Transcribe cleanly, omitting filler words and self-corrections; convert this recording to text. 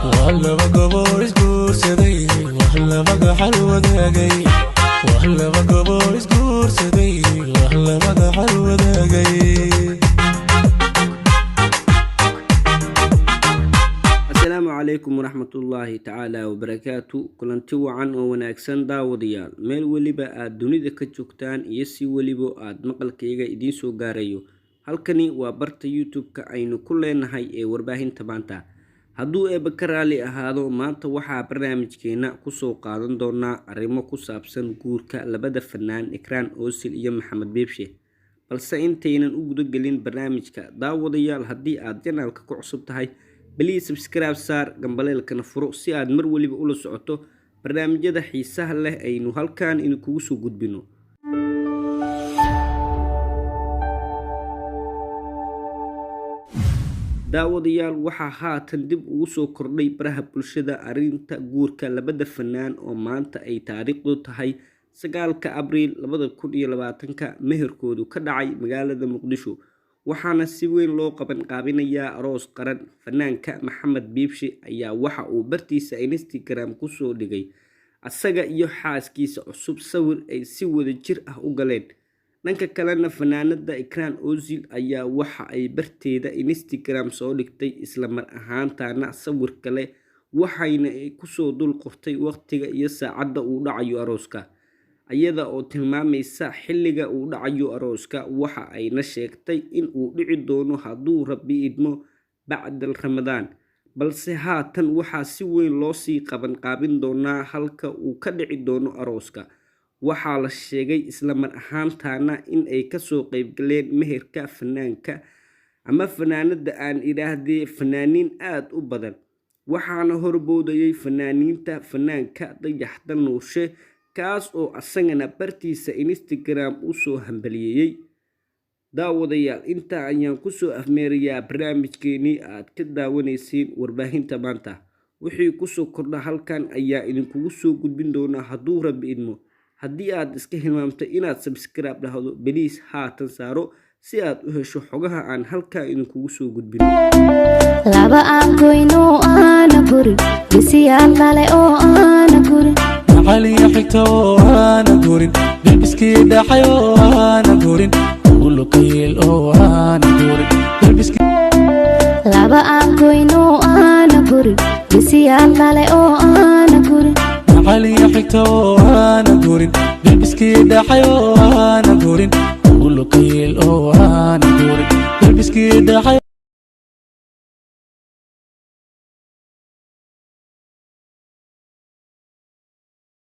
Waa laba goboo isguursaday, wax laba gaxal wadaagay. Waa laba goboo isguursaday, wax laba gaxal wadaagay. Asalaamu calaykum waraxmatullaahi tacaala wabarakaatu. Kulanti wacan oo wanaagsan, daawadayaal, meel weliba aad dunida ka joogtaan iyo si weliba aad maqalkayga idiin soo gaarayo. Halkani waa barta YouTube-ka aynu ku leenahay ee Warbaahinta Maanta. Hadduu Eebba ka raali ahaado, maanta waxaa barnaamijkeena kusoo qaadan doonaa arrimo ku saabsan guurka labada fanaan Ikraan Oosil iyo Maxamed Biibshe. Balse intaynan u gudagelin barnaamijka, daawadayaal, haddii aad channelka ku cusub tahay, please subscribe saar, gambaleelkana furo si aad mar weliba ula socoto barnaamijyada xiisaha leh aynu halkan idinkugu soo gudbino. Daawadayaal, waxaa haatan dib ugu soo kordhay baraha bulshada arrinta guurka labada fanaan oo maanta ay taariikhdu tahay 9-ka Abriil 2020-ka meherkoodu ka dhacay magaalada Muqdisho. Waxaana si weyn loo qaban qaabinayaa aroos qaran. Fanaanka Maxamed Biibshe ayaa waxa uu bartiisa Instagram kusoo dhigay asaga iyo xaaskiisa cusub sawir ay si wada jir ah u galeen. Dhanka kalena, fanaanada Ikraan Ozil ayaa waxa ay barteeda Instagram soo dhigtay isla mar ahaantaana sawir kale, waxayna kusoo dul qortay waqtiga iyo saacadda uu dhacayo arooska, iyada oo tilmaamaysa xilliga uu dhacayo arooska. Waxa ayna sheegtay in uu dhici doono, hadduu Rabbi idmo, bacdal Ramadaan. Balse haatan waxaa si weyn loosii qaban qaabin doonaa halka uu ka dhici doono arooska. Waxaa la sheegay isla mar ahaantaana in ay kasoo qeybgaleen meherka fanaanka ama fanaanada aan idhaahdee fanaaniin aada u badan. Waxaana horboodayay fanaaniinta fanaanka Dayaxda Nuurshe, kaas oo asagana bartiisa Instagram usoo hambaliyeeyey. Daawadayaal, intaa ayaan kusoo afmeerayaa barnaamijkeenii aad ka daawaneyseen Warbaahinta Maanta. Wixii kusoo kordha halkan ayaa idinkugu soo gudbin doonaa, hadduu Rabbi idmo. Haddii aad iska hilmaamtay inaad subscribe dhahdo, please haatan saaro si aad u hesho xogaha aan halkaa idinkugu soo gudbin. Laba aan goyno aana gurin, gisiyaal dhale oo aana gurin. Macaliya xigta oo aana gurin, bilbiskii dhacay oo aana gurin, ulukayl oo aana gurin, bilbiskii. Laba aan goyno aana gurin, gisiyaal dhale oo aana gurin. Macaliya xigta oo aana gurin, bilbiskii dhacay oo aana gurin, ulukayl oo aana gurin, bilbiskii dhacay.